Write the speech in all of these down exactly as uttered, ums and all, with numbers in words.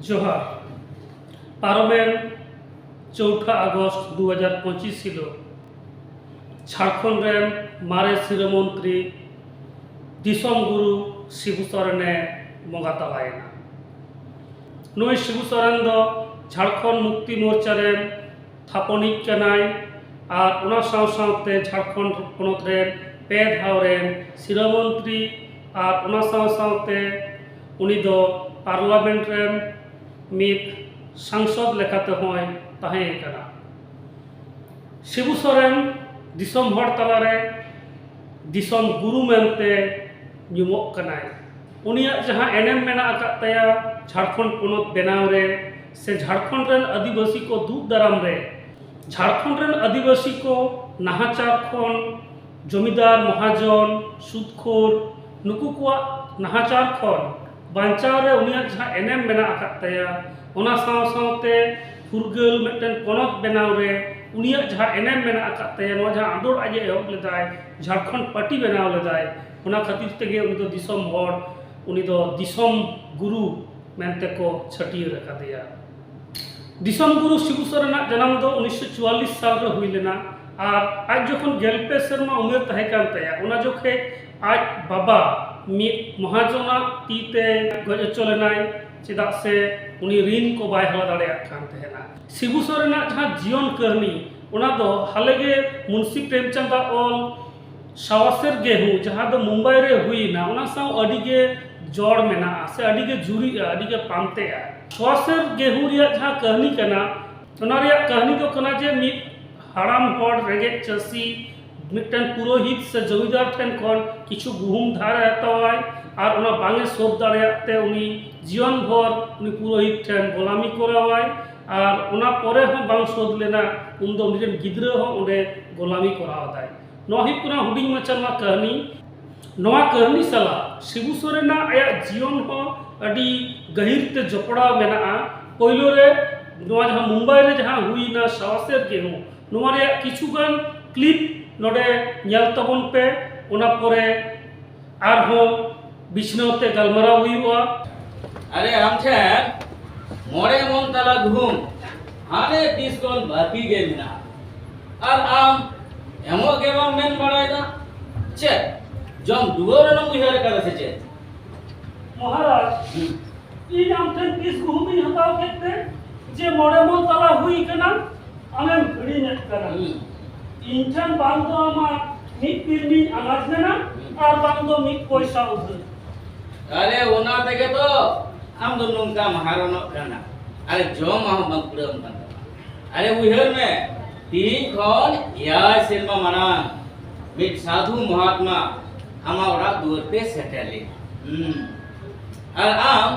ᱡᱚᱦᱟᱨ᱾ ᱯᱟᱨᱚᱢᱮᱱ ᱪᱳᱣᱴᱷᱟ ᱟᱜᱚᱥᱴ ᱫᱩ ᱦᱟᱡᱟᱨ ᱯᱚᱸᱪᱤᱥ ᱦᱤᱞᱳᱜ ᱡᱷᱟᱲᱠᱷᱚᱸᱰ ᱨᱮᱱ ᱢᱟᱨᱮ ᱥᱤᱨᱟᱹ ᱢᱚᱱᱛᱨᱤ ᱫᱤᱥᱚᱢ ᱜᱩᱨᱩ ᱥᱤᱵᱩ ᱥᱚᱨᱮᱱᱮ ᱵᱚᱸᱜᱟ ᱛᱟᱞᱟᱭᱮᱱᱟ᱾ ᱱᱩᱭ ᱥᱤᱵᱩ ᱥᱚᱨᱮᱱ ᱫᱚ ᱡᱷᱟᱲᱠᱷᱚᱸᱰ ᱢᱩᱠᱛᱤ ᱢᱳᱨᱪᱟ ᱨᱮᱱ ᱛᱷᱟᱯᱚᱱᱤᱡ ᱠᱟᱱᱟᱭ ᱟᱨ ᱚᱱᱟ ᱥᱟᱶ ᱥᱟᱶᱛᱮ ᱡᱷᱟᱲᱠᱷᱚᱸᱰ ᱯᱚᱱᱚᱛ ᱨᱮᱱ ᱯᱮ ᱫᱷᱟᱣ ᱨᱮᱱ ᱥᱤᱨᱟᱹ ᱢᱚᱱᱛᱨᱤ ᱟᱨ ᱚᱱᱟ ᱥᱟᱶ ᱥᱟᱶᱛᱮ ᱩᱱᱤ ᱫᱚ ᱯᱟᱨᱞᱟᱢᱮᱱᱴ ᱨᱮᱱ ᱢᱤᱫ ᱥᱟᱝᱥᱚᱫ ᱞᱮᱠᱟᱛᱮ ᱦᱚᱸᱭ ᱛᱟᱦᱮᱸ ᱠᱟᱱᱟ᱾ ᱥᱤᱵᱩ ᱥᱚᱨᱮᱱ ᱫᱤᱥᱚᱢ ᱦᱚᱲ ᱛᱟᱞᱟᱨᱮ ᱫᱤᱥᱚᱢ ᱜᱩᱨᱩ ᱢᱮᱱᱛᱮ ᱧᱩᱢᱚᱜ ᱠᱟᱱᱟᱭ᱾ ᱩᱱᱤᱭᱟᱜ ᱡᱟᱦᱟᱸ ᱮᱱᱮᱢ ᱢᱮᱱᱟᱜ ᱟᱠᱟᱫ ᱛᱟᱭᱟ ᱡᱷᱟᱲᱠᱷᱚᱸᱰ ᱯᱚᱱᱚᱛ ᱵᱮᱱᱟᱣ ᱨᱮ ᱥᱮ ᱡᱷᱟᱲᱠᱷᱚᱸᱰ ᱨᱮᱱ ᱟᱹᱫᱤᱵᱟᱹᱥᱤ ᱠᱚ ᱫᱩᱜ ᱫᱟᱨᱟᱢ ᱨᱮ, ᱡᱷᱟᱲᱠᱷᱚᱸᱰ ᱨᱮᱱ ᱟᱹᱫᱤᱵᱟᱹᱥᱤ ᱠᱚ ᱱᱟᱦᱟᱪᱟᱨ ᱠᱷᱚᱱ, ᱡᱚᱢᱤᱫᱟᱨ ᱢᱚᱦᱟᱡᱚᱱ, ᱥᱩᱫᱽᱠᱷᱳᱨ, ᱱᱩᱠᱩ ᱠᱚᱣᱟᱜ ᱱᱟᱦᱟᱪᱟᱨ ᱠᱷᱚᱱ ᱵᱟᱧᱪᱟᱣ ᱨᱮ ᱩᱱᱤᱭᱟᱜ ᱡᱟᱦᱟᱸ ᱮᱱᱮᱢ ᱢᱮᱱᱟᱜ ᱟᱠᱟᱫ ᱛᱟᱭᱟ, ᱚᱱᱟ ᱥᱟᱶ ᱥᱟᱶᱛᱮ ᱯᱷᱩᱨᱜᱟᱹᱞ ᱢᱤᱫᱴᱮᱱ ᱯᱚᱱᱚᱛ ᱵᱮᱱᱟᱣ ᱨᱮ ᱩᱱᱤᱭᱟᱜ ᱡᱟᱦᱟᱸ ᱮᱱᱮᱢ ᱢᱮᱱᱟᱜ ᱟᱠᱟᱫ ᱛᱟᱭᱟ, ᱱᱚᱣᱟ ᱡᱟᱦᱟᱸ ᱟᱸᱫᱳᱲ ᱟᱡ ᱮ ᱮᱦᱚᱵ ᱞᱮᱫᱟᱭ, ᱡᱷᱟᱲᱠᱷᱚᱸᱰ ᱯᱟᱨᱴᱤ ᱵᱮᱱᱟᱣ ᱞᱮᱫᱟᱭ, ᱚᱱᱟ ᱠᱷᱟᱹᱛᱤᱨ ᱛᱮᱜᱮ ᱩᱱᱤ ᱫᱚ ᱫᱤᱥᱚᱢ ᱦᱚᱲ, ᱩᱱᱤ ᱫᱚ ᱫᱤᱥᱚᱢ ᱜᱩᱨᱩ ᱢᱮᱱᱛᱮ ᱠᱚ ᱪᱷᱟᱹᱴᱭᱟᱹᱨ ᱟᱠᱟᱫᱮᱭᱟ᱾ ᱫᱤᱥᱚᱢ ᱜᱩᱨᱩ ᱥᱤᱵᱩ ᱥᱚᱨᱮᱱᱟᱜ ᱡᱟᱱᱟᱢ ᱫᱚ ᱩᱱᱤᱥᱥᱚ ᱪᱩᱣᱟᱞᱞᱤᱥ ᱥᱟᱞ ᱨᱮ ᱦᱩᱭ ᱞᱮᱱᱟ ᱟᱨ ᱟᱡ ᱡᱚᱠᱷᱚᱱ ᱜᱮᱞ ᱯᱮ ᱥᱮᱨᱢᱟ ᱩᱢᱮᱨ ᱛᱟᱦᱮᱸ ᱠᱟᱱ ᱛᱟᱭᱟ, ᱚᱱᱟ ᱡᱚᱠᱷᱮᱡ ᱟᱡ ᱵᱟᱵᱟ ᱢᱤᱫ ᱢᱚᱦᱟᱡᱚᱱᱟᱜ ᱛᱤ ᱛᱮ ᱜᱚᱡ ᱦᱚᱪᱚ ᱞᱮᱱᱟᱭ, ᱪᱮᱫᱟᱜ ᱥᱮ ᱩᱱᱤ ᱨᱤᱱ ᱠᱚ ᱵᱟᱭ ᱦᱟᱞᱟ ᱫᱟᱲᱮᱭᱟᱜ ᱠᱟᱱ ᱛᱟᱦᱮᱱᱟ᱾ ᱥᱤᱵᱩ ᱥᱚᱨᱮᱱᱟᱜ ᱡᱟᱦᱟᱸ ᱡᱤᱭᱚᱱ ᱠᱟᱹᱦᱱᱤ, ᱚᱱᱟ ᱫᱚ ᱦᱟᱞᱮ ᱜᱮ ᱢᱩᱱᱥᱤ ᱯᱨᱮᱢᱪᱟᱸᱫᱟᱜ ᱚᱞ ᱥᱟᱣᱟᱥᱮᱨ ᱜᱮᱦᱩ, ᱡᱟᱦᱟᱸ ᱫᱚ ᱢᱩᱢᱵᱟᱭ ᱨᱮ ᱦᱩᱭᱮᱱᱟ, ᱚᱱᱟ ᱥᱟᱶ ᱟᱹᱰᱤ ᱜᱮ ᱡᱚᱲ ᱢᱮᱱᱟᱜᱼᱟ ᱥᱮ ᱟᱹᱰᱤ ᱜᱮ ᱡᱩᱨᱤᱜᱼᱟ, ᱟᱹᱰᱤ ᱜᱮ ᱯᱟᱱᱛᱮᱜᱼᱟ᱾ ᱥᱟᱣᱟᱥᱮᱨ ᱜᱮᱦᱩ ᱨᱮᱭᱟᱜ ᱡᱟᱦᱟᱸ ᱠᱟᱹᱦᱱᱤ ᱠᱟᱱᱟ, ᱚᱱᱟ ᱨᱮᱭᱟᱜ ᱠᱟᱹᱦᱱᱤ ᱫᱚ ᱠᱟᱱᱟ ᱡᱮ ᱢᱤᱫ ᱦᱟᱲᱟᱢ ᱦᱚᱲ ᱨᱮᱸᱜᱮᱡ ᱪᱟᱹᱥᱤ ᱢᱤᱫᱴᱮᱱ ᱯᱩᱨᱳᱦᱤᱛ ᱥᱮ ᱡᱚᱢᱤᱫᱟᱨ ᱴᱷᱮᱱ ᱠᱷᱚᱱ ᱠᱤᱪᱷᱩ ᱜᱩᱦᱩᱢ ᱫᱷᱟᱨ ᱮ ᱦᱟᱛᱟᱣᱟᱭ ᱟᱨ ᱚᱱᱟ ᱵᱟᱝ ᱮ ᱥᱳᱫᱷ ᱫᱟᱲᱮᱭᱟᱜ ᱛᱮ ᱩᱱᱤ ᱡᱤᱭᱚᱱ ᱵᱷᱚᱨ ᱩᱱᱤ ᱯᱩᱨᱳᱦᱤᱛ ᱴᱷᱮᱱ ᱜᱳᱞᱟᱢᱤ ᱠᱚᱨᱟᱣᱟᱭ ᱟᱨ ᱚᱱᱟ ᱯᱚᱨᱮ ᱦᱚᱸ ᱵᱟᱝ ᱥᱳᱫᱷ ᱞᱮᱱᱟ, ᱩᱱᱫᱚ ᱩᱱᱤ ᱨᱮᱱ ᱜᱤᱫᱽᱨᱟᱹ ᱦᱚᱸ ᱚᱸᱰᱮ ᱜᱳᱞᱟᱢᱤ ᱠᱚᱨᱟᱣ ᱮᱫᱟᱭ᱾ ᱱᱚᱣᱟ ᱦᱩᱭᱩᱜ ᱠᱟᱱᱟ ᱦᱩᱰᱤᱧ ᱢᱟᱪᱷᱟ ᱱᱚᱣᱟ ᱠᱟᱹᱦᱱᱤ᱾ ᱱᱚᱣᱟ ᱠᱟᱹᱦᱱᱤ ᱥᱟᱞᱟᱜ ᱥᱤᱵᱩ ᱥᱚᱨᱮᱱᱟᱜ ᱟᱭᱟᱜ ᱡᱤᱭᱚᱱ ᱦᱚᱸ ᱟᱹᱰᱤ ᱜᱟᱹᱦᱤᱨ ᱛᱮ ᱡᱚᱯᱲᱟᱣ ᱢᱮᱱᱟᱜᱼᱟ᱾ ᱯᱳᱭᱞᱳ ᱨᱮ ᱱᱚᱣᱟ ᱡᱟᱦᱟᱸ ᱢᱩᱢᱵᱟᱭ ᱨᱮ ᱡᱟᱦᱟᱸ ᱦᱩᱭᱱᱟ ᱥᱟᱣᱟᱥᱮᱨ ᱜᱮᱦᱩ, ᱱᱚᱣᱟ ᱨᱮᱭᱟᱜ ᱠᱤᱪᱷᱩᱜᱟᱱ ᱠᱞᱤᱯ ᱱᱚᱰᱮ ᱧᱮᱞ ᱛᱟᱵᱚᱱ ᱯᱮ, ᱚᱱᱟ ᱯᱚᱨᱮ ᱟᱨᱦᱚᱸ ᱵᱤᱪᱷᱱᱟᱹᱣ ᱛᱮ ᱜᱟᱞᱢᱟᱨᱟᱣ ᱦᱩᱭᱩᱜᱼᱟ᱾ ᱟᱨᱮ ᱟᱢ ᱴᱷᱮᱱ ᱢᱚᱬᱮ ᱢᱚᱱ ᱛᱟᱞᱟ ᱜᱩᱦᱩᱢ ᱦᱟᱱᱮ ᱛᱤᱥ ᱠᱷᱚᱱ ᱵᱟᱹᱠᱤ ᱜᱮ ᱢᱮᱱᱟᱜᱼᱟ, ᱟᱨ ᱟᱢ ᱮᱢᱚᱜ ᱜᱮ ᱵᱟᱢ ᱢᱮᱱ ᱵᱟᱲᱟᱭᱮᱫᱟ᱾ ᱪᱮᱫ ᱡᱚᱢ ᱰᱩᱵᱟᱹᱣ ᱨᱮᱱᱟᱜ ᱩᱭᱦᱟᱹᱨ ᱟᱠᱟᱫᱟ ᱥᱮ ᱪᱮᱫ? ᱢᱚᱦᱟᱨᱟᱡᱽ, ᱦᱩᱸ᱾ ᱤᱧ ᱟᱢ ᱴᱷᱮᱱ ᱛᱤᱥ ᱜᱩᱦᱩᱢᱤᱧ ᱦᱟᱛᱟᱣ ᱠᱮᱫ ᱛᱮ ᱡᱮ ᱢᱚᱬᱮ ᱢᱚᱱ ᱛᱟᱞᱟ ᱦᱩᱭ ᱠᱟᱱᱟ, ᱟᱢᱮᱢ ᱦᱤᱲᱤᱧᱮᱫ ᱠᱟᱱᱟ? ᱦᱩᱸ᱾ ᱤᱧ ᱴᱷᱮᱱ ᱵᱟᱝ ᱫᱚ ᱟᱢᱟᱜ ᱢᱤᱫ ᱛᱤᱞᱢᱤᱧ ᱟᱱᱟᱡ ᱢᱮᱱᱟᱜ, ᱦᱩᱸ᱾ ᱟᱨ ᱵᱟᱝ ᱫᱚ ᱢᱤᱫ ᱯᱚᱭᱥᱟ ᱩᱫᱷᱟᱹᱨ᱾ ᱟᱨᱮ, ᱚᱱᱟ ᱛᱮᱜᱮ ᱛᱚ ᱟᱢ ᱫᱚ ᱱᱚᱝᱠᱟᱢ ᱦᱟᱨᱚᱱᱚᱜ ᱠᱟᱱᱟ᱾ ᱟᱨᱮ, ᱡᱚᱢᱟᱜ ᱦᱚᱸ ᱵᱟᱝ ᱠᱩᱲᱟᱹᱣᱟᱢ ᱠᱟᱱ ᱛᱟᱢᱟ᱾ ᱟᱨᱮ, ᱩᱭᱦᱟᱹᱨ ᱢᱮ, ᱛᱤᱦᱤᱧ ᱠᱷᱚᱱ ᱮᱭᱟᱭ ᱥᱮᱨᱢᱟ ᱢᱟᱲᱟᱝ ᱢᱤᱫ ᱥᱟᱫᱷᱩ ᱢᱚᱦᱟᱛᱢᱟ ᱟᱢᱟᱜ ᱚᱲᱟᱜ ᱫᱩᱣᱟᱹᱨ ᱛᱮ ᱥᱮᱴᱮᱨ ᱞᱮᱱᱟ᱾ ᱦᱩᱸ᱾ ᱟᱨ ᱟᱢ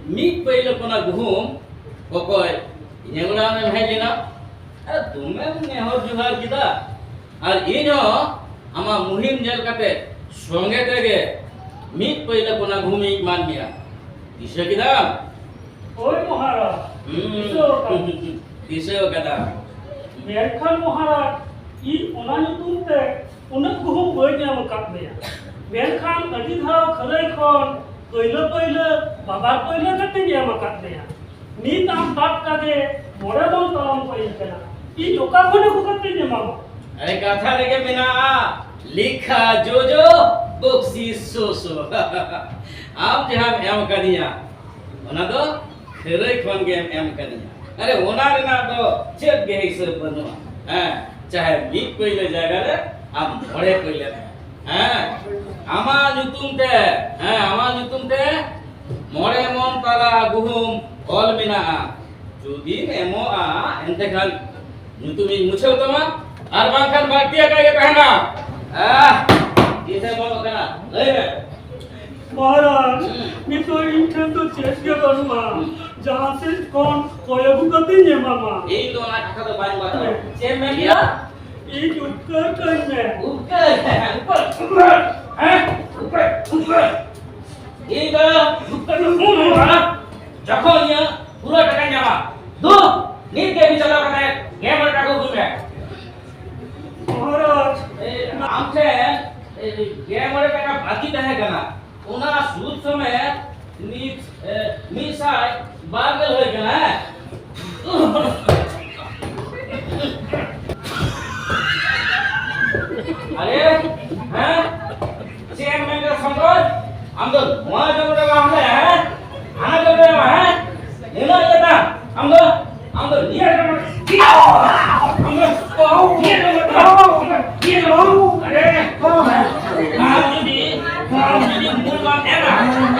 ᱢᱤᱫ ᱯᱟᱹᱭᱞᱟᱹ ᱠᱚᱱᱟ ᱜᱩᱦᱩᱢ ᱠᱚᱠᱚᱭ ᱤᱧᱟᱹᱜ ᱚᱲᱟᱜ ᱮᱢ ᱦᱮᱡ ᱞᱮᱱᱟ᱾ ᱟᱨ ᱫᱚᱢᱮᱢ ᱱᱮᱦᱚᱨ ᱡᱚᱦᱟᱨ ᱠᱮᱫᱟ᱾ ᱟᱨ ᱤᱧ ᱦᱚᱸ ᱟᱢᱟᱜ ᱢᱩᱦᱤᱢ ᱧᱮᱞ ᱠᱟᱛᱮ ᱥᱚᱸᱜᱮ ᱛᱮᱜᱮ ᱢᱤᱫ ᱯᱟᱹᱭᱞᱟᱹ ᱠᱚᱱᱟ ᱜᱩᱦᱩᱢᱤᱧ ᱮᱢᱟᱫ ᱢᱮᱭᱟ᱾ ᱫᱤᱥᱟᱹ ᱠᱮᱫᱟᱢ? ᱦᱳᱭ ᱢᱚᱦᱟᱨᱟᱡᱽ, ᱦᱩᱸ᱾ ᱫᱤᱥᱟᱹ ᱟᱠᱟᱫ᱾ ᱫᱤᱥᱟᱹ ᱟᱠᱟᱫᱟ᱾ ᱢᱮᱱᱠᱷᱟᱱ ᱢᱚᱦᱟᱨᱟᱡᱽ, ᱤᱧ ᱚᱱᱟ ᱧᱩᱛᱩᱢ ᱛᱮ ᱩᱱᱟᱹᱜ ᱜᱩᱦᱩᱢ ᱵᱟᱹᱧ ᱮᱢ ᱟᱠᱟᱫ ᱢᱮᱭᱟ᱾ ᱢᱮᱱᱠᱷᱟᱱ ᱟᱹᱰᱤ ᱫᱷᱟᱣ ᱠᱷᱟᱹᱨᱟᱹᱭ ᱠᱷᱚᱱ ᱯᱟᱹᱭᱞᱟᱹ ᱯᱟᱹᱭᱞᱟᱹ, ᱵᱟᱵᱟᱨ ᱯᱟᱹᱭᱞᱟᱹ ᱠᱟᱛᱮᱧ ᱮᱢ ᱟᱠᱟᱫ ᱢᱮᱭᱟ᱾ ᱱᱤᱛ ᱟᱢ ᱴᱟᱴᱠᱟ ᱜᱮ ᱢᱚᱬᱮ ᱢᱚᱱ ᱛᱟᱞᱟᱢ ᱠᱚᱭᱤᱧ ᱠᱟᱱᱟ᱾ ᱤᱧ ᱚᱠᱟ ᱠᱷᱚᱱ ᱟᱹᱜᱩ ᱠᱟᱛᱮᱧ ᱮᱢᱟᱢᱟ? ᱟᱨᱮ, ᱠᱟᱛᱷᱟ ᱨᱮᱜᱮ ᱢᱮᱱᱟᱜᱼᱟ, ᱞᱮᱠᱷᱟ ᱡᱚᱡᱚ, ᱵᱚᱠᱥᱤᱥ ᱥᱚᱥᱚ᱾ ᱟᱢ ᱡᱟᱦᱟᱸᱢ ᱮᱢ ᱟᱠᱟᱫᱤᱧᱟ, ᱚᱱᱟ ᱫᱚ ᱠᱷᱟᱹᱨᱟᱹᱭ ᱠᱷᱚᱱ ᱜᱮᱢ ᱮᱢ ᱠᱟᱫᱤᱧᱟ᱾ ᱟᱨᱮ, ᱚᱱᱟ ᱨᱮᱱᱟᱜ ᱫᱚ ᱪᱮᱫ ᱜᱮ ᱦᱤᱥᱟᱹᱵ ᱵᱟᱹᱱᱩᱜᱼᱟ᱾ ᱦᱮᱸ, ᱪᱟᱦᱮ ᱢᱤᱫ ᱯᱟᱹᱭᱞᱟᱹ ᱡᱟᱭᱜᱟ ᱨᱮ ᱟᱢ ᱢᱚᱬᱮ ᱯᱟᱹᱭᱞᱟᱹ ᱢᱮ᱾ ᱦᱮᱸ, ᱟᱢᱟᱜ ᱧᱩᱛᱩᱢ ᱛᱮ, ᱦᱮᱸ, ᱟᱢᱟᱜ ᱧᱩᱛᱩᱢ ᱛᱮ ᱢᱚᱬᱮ ᱢᱚᱱ ᱛᱟᱞᱟ ᱜᱩᱦᱩᱢ ᱚᱞ ᱢᱮᱱᱟᱜᱼᱟ᱾ ᱡᱩᱫᱤᱢ ᱮᱢᱚᱜᱼᱟ, ᱮᱱᱛᱮ ᱠᱷᱟᱱ ᱧᱩᱛᱩᱢᱤᱧ ᱢᱩᱪᱷᱟᱹᱣ ᱛᱟᱢᱟ ᱟᱨ ᱵᱟᱝᱠᱷᱟᱱ ᱵᱟᱹᱲᱛᱤ ᱟᱠᱟᱭ ᱜᱮ ᱛᱟᱦᱮᱱᱟ᱾ ᱟᱦ, ᱛᱤᱥᱮᱢ ᱮᱢᱚᱜ ᱠᱟᱱᱟ? ᱞᱟᱹᱭ ᱢᱮ᱾ ᱢᱚᱦᱟᱨᱟᱡᱽ, ᱦᱩᱸ᱾ ᱱᱤᱛᱚᱜ ᱤᱧ ᱴᱷᱮᱱ ᱫᱚ ᱪᱮᱫ ᱜᱮ ᱵᱟᱹᱱᱩᱜᱼᱟ᱾ ᱦᱩᱸ᱾ ᱡᱟᱦᱟᱸ ᱥᱮᱫ ᱠᱷᱚᱱ ᱠᱚᱭ ᱟᱹᱜᱩ ᱠᱟᱛᱮᱧ ᱮᱢᱟᱢᱟ᱾ ᱤᱧ ᱫᱚ ᱚᱱᱟ ᱠᱟᱛᱷᱟ ᱫᱚ ᱵᱟᱹᱧ ᱵᱟᱛᱟᱣᱟ᱾ ᱦᱮᱸ᱾ ᱪᱮᱫ ᱮᱢ ᱢᱮᱱ ᱠᱮᱫᱟ? ᱤᱧ ᱩᱯᱠᱟᱹᱨ ᱠᱟᱹᱧ ᱢᱮ᱾ ᱩᱯᱠᱟᱹᱨ? ᱩᱯᱠᱟᱹᱨ? ᱦᱮᱸ? ᱩᱯᱠᱟᱹᱨ? ᱩᱯᱠᱟᱹᱨ? ᱤᱧ ᱫᱚ ᱩᱯᱠᱟᱹᱨ ᱫᱚ ᱩᱱ ᱦᱩᱭᱩᱜᱼᱟ, ᱡᱚᱠᱷᱚᱱ ᱤᱧᱟᱹᱜ ᱯᱩᱨᱟᱹ ᱴᱟᱠᱟᱧ ᱧᱟᱢᱟ᱾ ᱫᱩ, ᱱᱤᱛ ᱜᱮ ᱵᱤᱪᱟᱹᱨ ᱠᱟᱛᱮ ᱜᱮ ᱢᱚᱬᱮ ᱴᱟᱠᱟ ᱟᱹᱜᱩᱭ ᱢᱮ᱾ ᱢᱚᱦᱟᱨᱟᱡᱽ᱾ ᱮ, ᱟᱢ ᱴᱷᱮᱱ, ᱮ, ᱜᱮᱞ ᱢᱚᱬᱮ ᱴᱟᱠᱟ ᱵᱟᱹᱠᱤ ᱛᱟᱦᱮᱸ ᱠᱟᱱᱟ, ᱚᱱᱟ ᱥᱩᱫ ᱥᱚᱢᱮᱛ ᱢᱤᱫ, ᱮ, ᱢᱤᱫ ᱥᱟᱭ ᱵᱟᱝ ᱜᱮ ᱞᱟᱹᱭ ᱠᱟᱱᱟ, ᱦᱮᱸ? ᱟᱨᱮ, ᱦᱮᱸ? ᱪᱮᱫ ᱮᱢ ᱢᱮᱱ ᱠᱮᱫᱟ ᱥᱚᱝᱠᱚᱨ? ᱟᱢ ᱫᱚ ᱱᱚᱣᱟ ᱡᱚᱢ ᱨᱮ ᱵᱟᱢ ᱦᱮᱡ, ᱦᱮᱸ? ᱦᱟᱱᱟ ᱡᱚᱢ ᱨᱮ ᱵᱟᱢ, ᱦᱮᱸ? ᱱᱤᱱᱟᱹᱜ ᱤᱭᱟᱹ ᱛᱟᱢ? ᱟᱢ ᱫᱚ, ᱟᱢ ᱫᱚ ᱱᱤᱭᱟᱹ ᱡᱚᱢ ᱨᱮ, ᱟᱢ ᱫᱚ ᱱᱤᱭᱟᱹ ᱡᱚᱢ ᱨᱮ, ᱱᱤᱭᱟᱹ ᱡᱚᱢ ᱨᱮ, ᱟᱨᱮ, ᱟᱢ ᱡᱩᱫᱤ, ᱟᱢ ᱡᱩᱫᱤ ᱢᱩᱞ ᱵᱟᱢ ᱮᱢᱟ,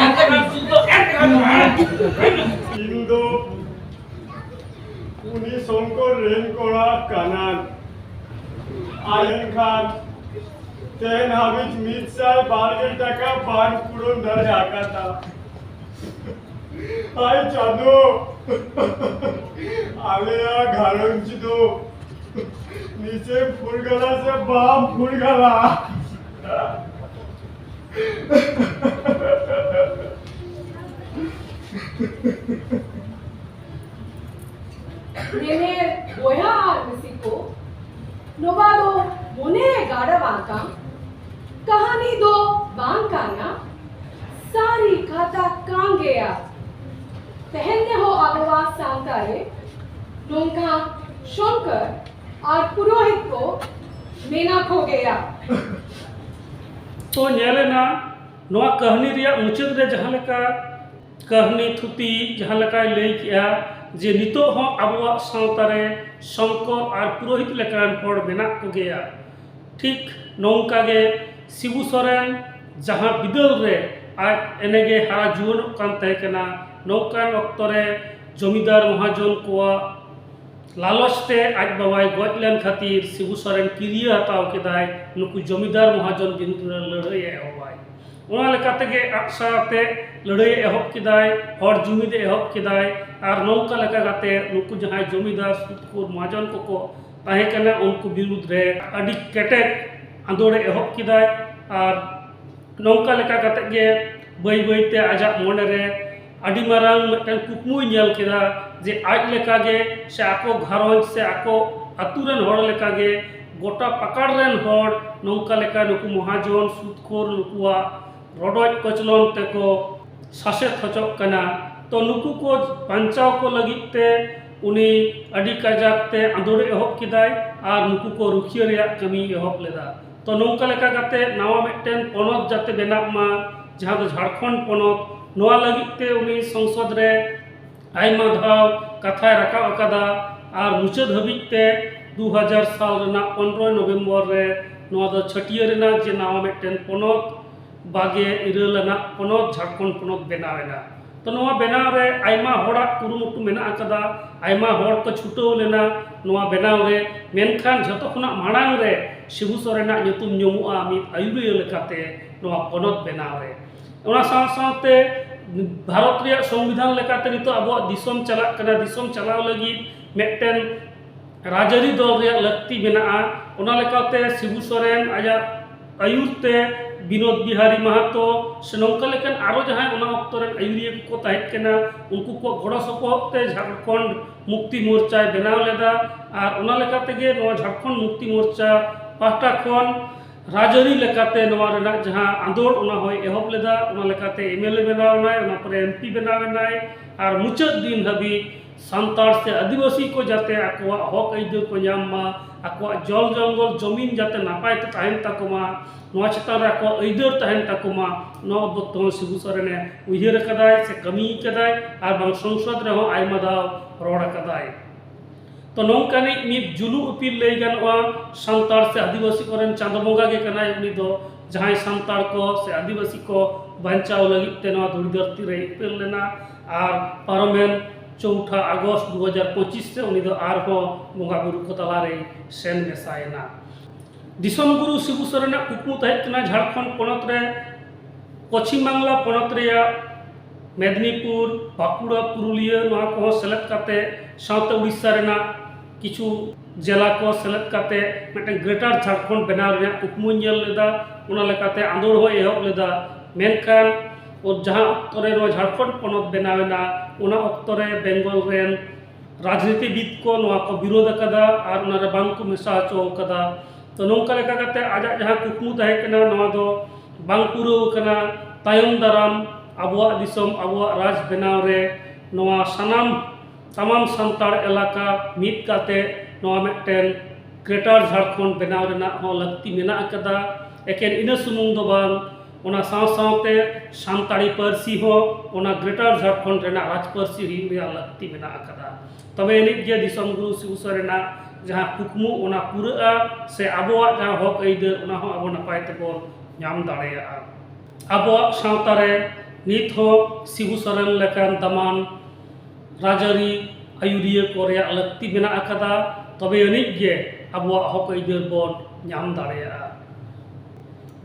ᱮᱱᱛᱮ ᱵᱟᱢ ᱥᱩᱫᱷ ᱫᱚ, ᱮᱱᱛᱮ ᱵᱟᱢ ᱥᱩᱫᱷ᱾ ᱤᱧ ᱫᱚ ᱩᱱᱤ ᱥᱚᱝᱠᱚᱨ ᱨᱮᱱ ᱠᱚᱲᱟ ᱠᱟᱱᱟᱭ᱾ ᱟᱨ ᱮᱱᱠᱷᱟᱱ ᱛᱮᱦᱮᱧ ᱦᱟᱹᱵᱤᱡ ᱢᱤᱫ ᱥᱟᱭ ᱵᱟᱨ ᱜᱮᱞ ᱴᱟᱠᱟ ᱵᱟᱝ ᱯᱩᱨᱚᱱ ᱫᱟᱲᱮ ᱟᱠᱟᱫᱟ᱾ ᱟᱭ ᱪᱟᱸᱫᱚ, ᱟᱞᱮᱭᱟᱜ ᱜᱷᱟᱨᱚᱸᱡᱽ ᱫᱚ ᱱᱤᱥᱮ ᱯᱷᱩᱨᱜᱟᱹᱞᱟ ᱥᱮ ᱵᱟᱢ ᱯᱷᱩᱨᱜᱟᱹᱞᱟ? ᱧᱮᱧᱮᱞ ᱵᱚᱭᱦᱟ ᱟᱨ ᱢᱤᱥᱤ ᱠᱚ, ᱱᱚᱣᱟ ᱫᱚ ᱢᱚᱱᱮ ᱜᱟᱲᱟᱣ ᱟᱠᱟᱱ ᱠᱟᱹᱦᱱᱤ ᱫᱚ ᱵᱟᱝ ᱠᱟᱱᱟ, ᱥᱟᱹᱨᱤ ᱠᱟᱛᱷᱟ ᱠᱟᱱ ᱜᱮᱭᱟ᱾ ᱛᱮᱦᱮᱧ ᱨᱮᱦᱚᱸ ᱟᱵᱚᱣᱟᱜ ᱥᱟᱶᱛᱟ ᱨᱮ ᱱᱚᱝᱠᱟ ᱥᱚᱝᱠᱚᱨ ᱟᱨ ᱯᱩᱨᱳᱦᱤᱛ ᱠᱚ ᱢᱮᱱᱟᱜ ᱠᱚᱜᱮᱭᱟ᱾ ᱛᱚ ᱧᱮᱞ ᱮᱱᱟ, ᱱᱚᱣᱟ ᱠᱟᱹᱦᱱᱤ ᱨᱮᱭᱟᱜ ᱢᱩᱪᱟᱹᱫ ᱨᱮ ᱡᱟᱦᱟᱸ ᱞᱮᱠᱟ ᱠᱟᱹᱦᱱᱤ ᱛᱷᱩᱛᱤ ᱡᱟᱦᱟᱸ ᱞᱮᱠᱟᱭ ᱞᱟᱹᱭ ᱠᱮᱜᱼᱟ ᱡᱮ ᱱᱤᱛᱚᱜ ᱦᱚᱸ ᱟᱵᱚᱣᱟᱜ ᱥᱟᱶᱛᱟ ᱨᱮ ᱥᱚᱝᱠᱚᱨ ᱟᱨ ᱯᱩᱨᱳᱦᱤᱛ ᱞᱮᱠᱟᱱ ᱦᱚᱲ ᱢᱮᱱᱟᱜ ᱠᱚᱜᱮᱭᱟ, ᱴᱷᱤᱠ ᱱᱚᱝᱠᱟ ᱜᱮ ᱥᱤᱵᱩ ᱥᱚᱨᱮᱱ ᱡᱟᱦᱟᱸ ᱵᱤᱫᱟᱹᱞ ᱨᱮ ᱟᱡ ᱮᱱᱮᱜᱮ ᱦᱟᱨᱟ ᱡᱩᱣᱟᱹᱱᱚᱜ ᱠᱟᱱ ᱛᱟᱦᱮᱸ ᱠᱟᱱᱟ, ᱱᱚᱝᱠᱟᱱ ᱚᱠᱛᱚ ᱨᱮ ᱡᱚᱢᱤᱫᱟᱨ ᱢᱚᱦᱟᱡᱚᱱ ᱠᱚᱣᱟᱜ ᱞᱟᱞᱚᱪ ᱛᱮ ᱟᱡ ᱵᱟᱵᱟᱭ ᱜᱚᱡ ᱞᱮᱱ ᱠᱷᱟᱹᱛᱤᱨ ᱥᱤᱵᱩ ᱥᱚᱨᱮᱱ ᱠᱤᱨᱭᱟᱹ ᱦᱟᱛᱟᱣ ᱠᱮᱫᱟᱭ, ᱱᱩᱠᱩ ᱡᱚᱢᱤᱫᱟᱨ ᱢᱚᱦᱟᱡᱚᱱ ᱵᱤᱨᱩᱫᱽ ᱨᱮ ᱞᱟᱹᱲᱦᱟᱹᱭ ᱮ ᱮᱦᱚᱵᱟᱭ᱾ ᱚᱱᱟ ᱞᱮᱠᱟ ᱛᱮᱜᱮ ᱟᱜ ᱥᱟᱨ ᱟᱛᱮ ᱞᱟᱹᱲᱦᱟᱹᱭ ᱮ ᱮᱦᱚᱵ ᱠᱮᱫᱟᱭ, ᱦᱚᱲ ᱡᱩᱢᱤᱫ ᱮ ᱮᱦᱚᱵ ᱠᱮᱫᱟᱭ᱾ ᱟᱨ ᱱᱚᱝᱠᱟ ᱞᱮᱠᱟ ᱠᱟᱛᱮ ᱱᱩᱠᱩ ᱡᱟᱦᱟᱸᱭ ᱡᱚᱢᱤᱫᱟᱨ ᱥᱩᱫᱽᱠᱷᱳᱨ ᱢᱚᱦᱟᱡᱚᱱ ᱠᱚᱠᱚ ᱛᱟᱦᱮᱸ ᱠᱟᱱᱟ, ᱩᱱᱠᱩ ᱵᱤᱨᱩᱫᱽ ᱨᱮ ᱟᱹᱰᱤ ᱠᱮᱴᱮᱡ ᱟᱸᱫᱳᱲ ᱮ ᱮᱦᱚᱵ ᱠᱮᱫᱟᱭ᱾ ᱟᱨ ᱱᱚᱝᱠᱟ ᱞᱮᱠᱟ ᱠᱟᱛᱮ ᱜᱮ ᱵᱟᱹᱭ ᱵᱟᱹᱭ ᱛᱮ ᱟᱡᱟᱜ ᱢᱚᱱᱮ ᱨᱮ ᱟᱹᱰᱤ ᱢᱟᱨᱟᱝ ᱢᱤᱫᱴᱟᱝ ᱠᱩᱠᱢᱩᱭ ᱧᱮᱞ ᱠᱮᱫᱟ ᱡᱮ ᱟᱡ ᱞᱮᱠᱟ ᱜᱮ ᱥᱮ ᱟᱠᱚ ᱜᱷᱟᱨᱚᱸᱡᱽ ᱥᱮ ᱟᱠᱚ ᱟᱹᱛᱩ ᱨᱮᱱ ᱦᱚᱲ ᱞᱮᱠᱟ ᱜᱮ ᱜᱚᱴᱟ ᱯᱟᱠᱟᱲ ᱨᱮᱱ ᱦᱚᱲ ᱱᱚᱝᱠᱟ ᱞᱮᱠᱟ ᱱᱩᱠᱩ ᱢᱚᱦᱟᱡᱚᱱ ᱥᱩᱫᱽᱠᱷᱳᱨ ᱱᱩᱠᱩᱣᱟᱜ ᱨᱚᱰᱚᱡ ᱠᱚᱪᱞᱚᱱ ᱛᱮᱠᱚ ᱥᱟᱥᱮᱛ ᱦᱚᱪᱚᱜ ᱠᱟᱱᱟ᱾ ᱛᱚ ᱱᱩᱠᱩ ᱠᱚ ᱵᱟᱧᱪᱟᱣ ᱠᱚ ᱞᱟᱹᱜᱤᱫ ᱛᱮ ᱩᱱᱤ ᱟᱹᱰᱤ ᱠᱟᱡᱟᱠ ᱛᱮ ᱟᱸᱫᱳᱲ ᱮ ᱮᱦᱚᱵ ᱠᱮᱫᱟᱭ ᱟᱨ ᱱᱩᱠᱩ ᱠᱚ ᱨᱩᱠᱷᱤᱭᱟᱹ ᱨᱮᱭᱟᱜ ᱠᱟᱹᱢᱤᱭ ᱮᱦᱚᱵ ᱞᱮᱫᱟ᱾ ᱛᱚ ᱱᱚᱝᱠᱟ ᱞᱮᱠᱟ ᱠᱟᱛᱮ ᱱᱟᱣᱟ ᱢᱤᱫᱴᱮᱱ ᱯᱚᱱᱚᱛ ᱡᱟᱛᱮ ᱵᱮᱱᱟᱜ ᱢᱟ, ᱡᱟᱦᱟᱸ ᱫᱚ ᱡᱷᱟᱲᱠᱷᱚᱸᱰ ᱯᱚᱱᱚᱛ, ᱱᱚᱣᱟ ᱞᱟᱹᱜᱤᱫ ᱛᱮ ᱩᱱᱤ ᱥᱚᱝᱥᱚᱫ ᱨᱮ ᱟᱭᱢᱟ ᱫᱷᱟᱣ ᱠᱟᱛᱷᱟᱭ ᱨᱟᱠᱟᱵ ᱟᱠᱟᱫᱟ᱾ ᱟᱨ ᱢᱩᱪᱟᱹᱫ ᱦᱟᱹᱵᱤᱡ ᱛᱮ ᱫᱩ ᱦᱟᱡᱟᱨ ᱥᱟᱞ ᱨᱮᱱᱟᱜ ᱯᱚᱱᱨᱚᱭ ᱱᱚᱵᱷᱮᱢᱵᱚᱨ ᱨᱮ ᱱᱚᱣᱟ ᱫᱚ ᱪᱷᱟᱹᱴᱭᱟᱹᱨ ᱮᱱᱟ ᱡᱮ ᱱᱟᱣᱟ ᱢᱤᱫᱴᱮᱱ ᱯᱚᱱᱚᱛ, ᱵᱟᱜᱮ ᱤᱨᱟᱹᱞ ᱟᱱᱟᱜ ᱯᱚᱱᱚᱛ ᱡᱷᱟᱲᱠᱷᱚᱸᱰ ᱯᱚᱱᱚᱛ ᱵᱮᱱᱟᱣ ᱮᱱᱟ᱾ ᱛᱚ ᱱᱚᱣᱟ ᱵᱮᱱᱟᱣ ᱨᱮ ᱟᱭᱢᱟ ᱦᱚᱲᱟᱜ ᱠᱩᱨᱩᱢᱩᱴᱩ ᱢᱮᱱᱟᱜ ᱟᱠᱟᱫᱟ, ᱟᱭᱢᱟ ᱦᱚᱲ ᱠᱚ ᱪᱷᱩᱴᱟᱹᱣ ᱞᱮᱱᱟ ᱱᱚᱣᱟ ᱵᱮᱱᱟᱣ ᱨᱮ, ᱢᱮᱱᱠᱷᱟᱱ ᱡᱷᱚᱛᱚ ᱠᱷᱚᱱᱟᱜ ᱢᱟᱲᱟᱝ ᱨᱮ ᱥᱤᱵᱩ ᱥᱚᱨᱮᱱᱟᱜ ᱧᱩᱛᱩᱢ ᱧᱩᱢᱩᱜᱼᱟ ᱢᱤᱫ ᱟᱹᱭᱩᱨᱤᱭᱟᱹ ᱞᱮᱠᱟᱛᱮ ᱱᱚᱣᱟ ᱯᱚᱱᱚᱛ ᱵᱮᱱᱟᱣ ᱨᱮ᱾ ᱚᱱᱟ ᱥᱟᱶ ᱥᱟᱶᱛᱮ ᱵᱷᱟᱨᱚᱛ ᱨᱮᱭᱟᱜ ᱥᱚᱝᱵᱤᱫᱷᱟᱱ ᱞᱮᱠᱟᱛᱮ ᱱᱤᱛᱚᱜ ᱟᱵᱚᱣᱟᱜ ᱫᱤᱥᱚᱢ ᱪᱟᱞᱟᱜ ᱠᱟᱱᱟ᱾ ᱫᱤᱥᱚᱢ ᱪᱟᱞᱟᱣ ᱞᱟᱹᱜᱤᱫ ᱢᱤᱫᱴᱮᱱ ᱨᱟᱡᱽᱟᱹᱨᱤ ᱫᱚᱞ ᱨᱮᱭᱟᱜ ᱞᱟᱹᱠᱛᱤ ᱢᱮᱱᱟᱜᱼᱟ᱾ ᱚᱱᱟ ᱞᱮᱠᱟᱛᱮ ᱥᱤᱵᱩ ᱥᱚᱨᱮᱱ ᱟᱡᱟᱜ ᱟᱹᱭᱩᱨ ᱛᱮ ᱵᱤᱱᱳᱫ ᱵᱤᱦᱟᱨᱤ ᱢᱟᱦᱟᱛᱚ ᱥᱮ ᱱᱚᱝᱠᱟ ᱞᱮᱠᱟᱱ ᱟᱨᱚ ᱡᱟᱦᱟᱸᱭ ᱚᱱᱟ ᱚᱠᱛᱚ ᱨᱮᱱ ᱟᱹᱭᱩᱨᱤᱭᱟᱹ ᱠᱚᱠᱚ ᱛᱟᱦᱮᱸ ᱠᱟᱱᱟ, ᱩᱱᱠᱩ ᱠᱚᱣᱟᱜ ᱜᱚᱲᱚ ᱥᱚᱯᱚᱦᱚᱫ ᱛᱮ ᱡᱷᱟᱲᱠᱷᱚᱸᱰ ᱢᱩᱠᱛᱤ ᱢᱳᱨᱪᱟᱭ ᱵᱮᱱᱟᱣ ᱞᱮᱫᱟ᱾ ᱟᱨ ᱚᱱᱟ ᱞᱮᱠᱟ ᱛᱮᱜᱮ ᱱᱚᱣᱟ ᱡᱷᱟᱲᱠᱷᱚᱸᱰ ᱢᱩᱠᱛᱤ ᱢᱳᱨᱪᱟ ᱯᱟᱦᱴᱟ ᱠᱷᱚᱱ ᱨᱟᱡᱽᱟᱹᱨᱤ ᱞᱮᱠᱟᱛᱮ ᱱᱚᱣᱟ ᱨᱮᱱᱟᱜ ᱡᱟᱦᱟᱸ ᱟᱸᱫᱳᱲ, ᱚᱱᱟ ᱦᱚᱸᱭ ᱮᱦᱚᱵ ᱞᱮᱫᱟ᱾ ᱚᱱᱟ ᱞᱮᱠᱟᱛᱮ ᱮᱢ ᱮᱞ ᱮ ᱵᱮᱱᱟᱣ ᱮᱱᱟᱭ, ᱚᱱᱟ ᱯᱚᱨᱮ ᱮᱢ ᱯᱤ ᱵᱮᱱᱟᱣ ᱮᱱᱟᱭ᱾ ᱟᱨ ᱢᱩᱪᱟᱹᱫ ᱫᱤᱱ ᱦᱟᱹᱵᱤᱡ ᱥᱟᱱᱛᱟᱲ ᱥᱮ ᱟᱹᱫᱤᱵᱟᱹᱥᱤ ᱠᱚ ᱡᱟᱛᱮ ᱟᱠᱚᱣᱟᱜ ᱦᱚᱠ ᱟᱹᱭᱫᱟᱹᱨ ᱠᱚ ᱧᱟᱢ ᱢᱟ, ᱟᱠᱚᱣᱟᱜ ᱡᱚᱞ ᱡᱚᱝᱜᱚᱞ ᱡᱚᱢᱤᱱ ᱡᱟᱛᱮ ᱱᱟᱯᱟᱭ ᱛᱮ ᱛᱟᱦᱮᱱ ᱛᱟᱠᱚ ᱢᱟ, ᱱᱚᱣᱟ ᱪᱮᱛᱟᱱ ᱨᱮ ᱟᱠᱚᱣᱟᱜ ᱟᱹᱭᱫᱟᱹᱨ ᱛᱟᱦᱮᱱ ᱛᱟᱠᱚ ᱢᱟ, ᱱᱚᱣᱟ ᱵᱟᱵᱚᱫ ᱛᱮᱦᱚᱸ ᱥᱤᱵᱩ ᱥᱚᱨᱮᱱᱮ ᱩᱭᱦᱟᱹᱨ ᱟᱠᱟᱫᱟᱭ ᱥᱮ ᱠᱟᱹᱢᱤ ᱟᱠᱟᱫᱟᱭ, ᱟᱨ ᱵᱟᱝ ᱥᱚᱝᱥᱚᱫ ᱨᱮᱦᱚᱸ ᱟᱭᱢᱟ ᱫᱷᱟᱣ ᱨᱚᱲ ᱟᱠᱟᱫᱟᱭ᱾ ᱛᱚ ᱱᱚᱝᱠᱟᱱᱤᱡ ᱢᱤᱫ ᱡᱩᱞᱩᱜ ᱤᱯᱤᱞ ᱞᱟᱹᱭ ᱜᱟᱱᱚᱜᱼᱟ, ᱥᱟᱱᱛᱟᱲ ᱥᱮ ᱟᱹᱫᱤᱵᱟᱹᱥᱤ ᱠᱚᱨᱮᱱ ᱪᱟᱸᱫᱚ ᱵᱚᱸᱜᱟ ᱜᱮ ᱠᱟᱱᱟᱭ ᱩᱱᱤ ᱫᱚ, ᱡᱟᱦᱟᱸᱭ ᱥᱟᱱᱛᱟᱲ ᱠᱚ ᱥᱮ ᱟᱹᱫᱤᱵᱟᱹᱥᱤ ᱠᱚ ᱵᱟᱧᱪᱟᱣ ᱞᱟᱹᱜᱤᱫ ᱛᱮ ᱱᱚᱣᱟ ᱫᱷᱩᱲᱤ ᱫᱷᱟᱹᱨᱛᱤ ᱨᱮᱭ ᱩᱯᱮᱞ ᱞᱮᱱᱟ᱾ ᱟᱨ ᱯᱟᱨᱚᱢᱮᱱ ᱪᱳᱣᱴᱷᱟ ᱟᱜᱚᱥᱴ ᱫᱩ ᱦᱟᱡᱟᱨ ᱯᱚᱸᱪᱤᱥ ᱨᱮ ᱩᱱᱤ ᱫᱚ ᱟᱨᱦᱚᱸ ᱵᱚᱸᱜᱟ ᱵᱩᱨᱩ ᱠᱚ ᱛᱟᱞᱟᱨᱮᱭ ᱥᱮᱱ ᱢᱮᱥᱟᱭᱮᱱᱟ᱾ ᱫᱤᱥᱚᱢ ᱜᱩᱨᱩ ᱥᱤᱵᱩ ᱥᱚᱨᱮᱱᱟᱜ ᱠᱩᱠᱢᱩ ᱛᱟᱦᱮᱸ ᱠᱟᱱᱟ ᱡᱷᱟᱲᱠᱷᱚᱸᱰ ᱯᱚᱱᱚᱛ ᱨᱮ, ᱯᱚᱪᱷᱤᱢ ᱵᱟᱝᱞᱟ ᱯᱚᱱᱚᱛ ᱨᱮᱭᱟᱜ ᱢᱮᱫᱽᱱᱤᱯᱩᱨ, ᱵᱟᱸᱠᱩᱲᱟ, ᱯᱩᱨᱩᱞᱤᱭᱟᱹ, ᱱᱚᱣᱟ ᱠᱚᱦᱚᱸ ᱥᱮᱞᱮᱫ ᱠᱟᱛᱮ, ᱥᱟᱶᱛᱮ ᱩᱲᱤᱥᱥᱟ ᱨᱮᱱᱟᱜ ᱠᱤᱪᱷᱩ ᱡᱮᱞᱟ ᱠᱚ ᱥᱮᱞᱮᱫ ᱠᱟᱛᱮ ᱢᱤᱫᱴᱮᱱ ᱜᱨᱮᱴᱟᱨ ᱡᱷᱟᱲᱠᱷᱚᱸᱰ ᱵᱮᱱᱟᱣ ᱨᱮᱭᱟᱜ ᱠᱩᱠᱢᱩᱧ ᱧᱮᱞ ᱞᱮᱫᱟ᱾ ᱚᱱᱟ ᱞᱮᱠᱟᱛᱮ ᱟᱸᱫᱳᱲ ᱦᱚᱸᱭ ᱮᱦᱚᱵ ᱞᱮᱫᱟ᱾ ᱢᱮᱱᱠᱷᱟᱱ ᱡᱟᱦᱟᱸ ᱚᱠᱛᱚ ᱨᱮ ᱱᱚᱣᱟ ᱡᱷᱟᱲᱠᱷᱚᱸᱰ ᱯᱚᱱᱚᱛ ᱵᱮᱱᱟᱣ ᱮᱱᱟ, ᱚᱱᱟ ᱚᱠᱛᱚ ᱨᱮ ᱵᱮᱝᱜᱚᱞ ᱨᱮᱱ ᱨᱟᱡᱽᱱᱤᱛᱤᱵᱤᱫ ᱠᱚ ᱱᱚᱣᱟ ᱠᱚ ᱵᱤᱨᱳᱫ ᱟᱠᱟᱫᱟ ᱟᱨ ᱚᱱᱟ ᱨᱮ ᱵᱟᱝ ᱠᱚ ᱢᱮᱥᱟ ᱦᱚᱪᱚ ᱟᱠᱟᱫᱟ᱾ ᱛᱚ ᱱᱚᱝᱠᱟ ᱞᱮᱠᱟ ᱠᱟᱛᱮ ᱟᱡᱟᱜ ᱡᱟᱦᱟᱸ ᱠᱩᱠᱢᱩ ᱛᱟᱦᱮᱸ ᱠᱟᱱᱟ, ᱱᱚᱣᱟ ᱫᱚ ᱵᱟᱝ ᱯᱩᱨᱟᱹᱣ ᱟᱠᱟᱱᱟ᱾ ᱛᱟᱭᱚᱢ ᱫᱟᱨᱟᱢ ᱟᱵᱚᱣᱟᱜ ᱫᱤᱥᱚᱢ, ᱟᱵᱚᱣᱟᱜ ᱨᱟᱡᱽ ᱵᱮᱱᱟᱣ ᱨᱮ ᱱᱚᱣᱟ ᱥᱟᱱᱟᱢ ᱛᱟᱢᱟᱢ ᱥᱟᱱᱛᱟᱲ ᱮᱞᱟᱠᱟ ᱢᱤᱫ ᱠᱟᱛᱮ ᱱᱚᱣᱟ ᱢᱤᱫᱴᱮᱱ ᱜᱨᱮᱴᱟᱨ ᱡᱷᱟᱲᱠᱷᱚᱸᱰ ᱵᱮᱱᱟᱣ ᱨᱮᱱᱟᱜ ᱦᱚᱸ ᱞᱟᱹᱠᱛᱤ ᱢᱮᱱᱟᱜ ᱟᱠᱟᱫᱟ᱾ ᱮᱠᱮᱱ ᱤᱱᱟᱹ ᱥᱩᱢᱩᱝ ᱫᱚ ᱵᱟᱝ, ᱚᱱᱟ ᱥᱟᱶ ᱥᱟᱶᱛᱮ ᱥᱟᱱᱛᱟᱲᱤ ᱯᱟᱹᱨᱥᱤ ᱦᱚᱸ ᱚᱱᱟ ᱜᱨᱮᱴᱟᱨ ᱡᱷᱟᱲᱠᱷᱚᱸᱰ ᱨᱮᱱᱟᱜ ᱨᱟᱡᱽ ᱯᱟᱹᱨᱥᱤ ᱦᱩᱭᱩᱜ ᱨᱮᱭᱟᱜ ᱞᱟᱹᱠᱛᱤ ᱢᱮᱱᱟᱜ ᱟᱠᱟᱫᱟ᱾ ᱛᱚᱵᱮ ᱟᱹᱱᱤᱡ ᱜᱮ ᱫᱤᱥᱚᱢ ᱜᱩᱨᱩ ᱥᱤᱵᱩ ᱥᱚᱨᱮᱱᱟᱜ ᱡᱟᱦᱟᱸ ᱠᱩᱠᱢᱩ, ᱚᱱᱟ ᱯᱩᱨᱟᱹᱜᱼᱟ, ᱥᱮ ᱟᱵᱚᱣᱟᱜ ᱡᱟᱦᱟᱸ ᱦᱚᱠ ᱟᱹᱭᱫᱟᱹᱨ, ᱚᱱᱟ ᱦᱚᱸ ᱟᱵᱚ ᱱᱟᱯᱟᱭ ᱛᱮᱵᱚᱱ ᱧᱟᱢ ᱫᱟᱲᱮᱭᱟᱜᱼᱟ᱾ ᱟᱵᱚᱣᱟᱜ ᱥᱟᱶᱛᱟ ᱨᱮ ᱱᱤᱛ ᱦᱚᱸ ᱥᱤᱵᱩ ᱥᱚᱨᱮᱱ ᱞᱮᱠᱟᱱ ᱫᱟᱢᱟᱱ ᱨᱟᱡᱽᱟᱹᱨᱤ ᱟᱹᱭᱩᱨᱤᱭᱟᱹ ᱠᱚ ᱨᱮᱭᱟᱜ ᱞᱟᱹᱠᱛᱤ ᱢᱮᱱᱟᱜ ᱟᱠᱟᱫᱟ, ᱛᱚᱵᱮ ᱟᱹᱱᱤᱡ ᱜᱮ ᱟᱵᱚᱣᱟᱜ ᱦᱚᱠ ᱟᱹᱭᱫᱟᱹᱨ ᱵᱚᱱ ᱧᱟᱢ ᱫᱟᱲᱮᱭᱟᱜᱼᱟ᱾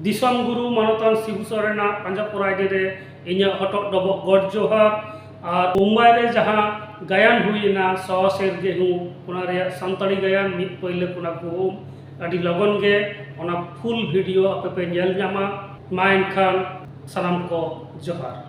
ᱫᱤᱥᱚᱢ ᱜᱩᱨᱩ ᱢᱟᱱᱚᱛᱟᱱ ᱥᱤᱵᱩ ᱥᱚᱨᱮᱱᱟᱜ ᱯᱟᱸᱡᱟ ᱯᱚᱨᱟᱭᱱᱤ ᱨᱮ ᱤᱧᱟᱹᱜ ᱦᱚᱴᱚᱜ ᱰᱚᱵᱚᱜ ᱜᱚᱰ ᱡᱚᱦᱟᱨ᱾ ᱟᱨ ᱢᱩᱢᱵᱟᱭ ᱨᱮ ᱡᱟᱦᱟᱸ ᱜᱟᱭᱟᱱ ᱦᱩᱭᱮᱱᱟ ᱥᱚᱣᱟ ᱥᱮᱨ ᱜᱮᱦᱩᱸ, ᱚᱱᱟ ᱨᱮᱭᱟᱜ ᱥᱟᱱᱛᱟᱲᱤ ᱜᱟᱭᱟᱱ ᱢᱤᱫ ᱯᱟᱹᱭᱞᱟᱹ ᱠᱚᱱᱟ ᱜᱩᱦᱩᱢ, ᱟᱹᱰᱤ ᱞᱚᱜᱚᱱ ᱜᱮ ᱚᱱᱟ ᱯᱷᱩᱞ ᱵᱷᱤᱰᱤᱭᱳ ᱟᱯᱮ ᱯᱮ ᱧᱮᱞ ᱧᱟᱢᱟ᱾ ᱢᱟ ᱮᱱᱠᱷᱟᱱ ᱥᱟᱱᱟᱢ ᱠᱚ ᱡᱚᱦᱟᱨ᱾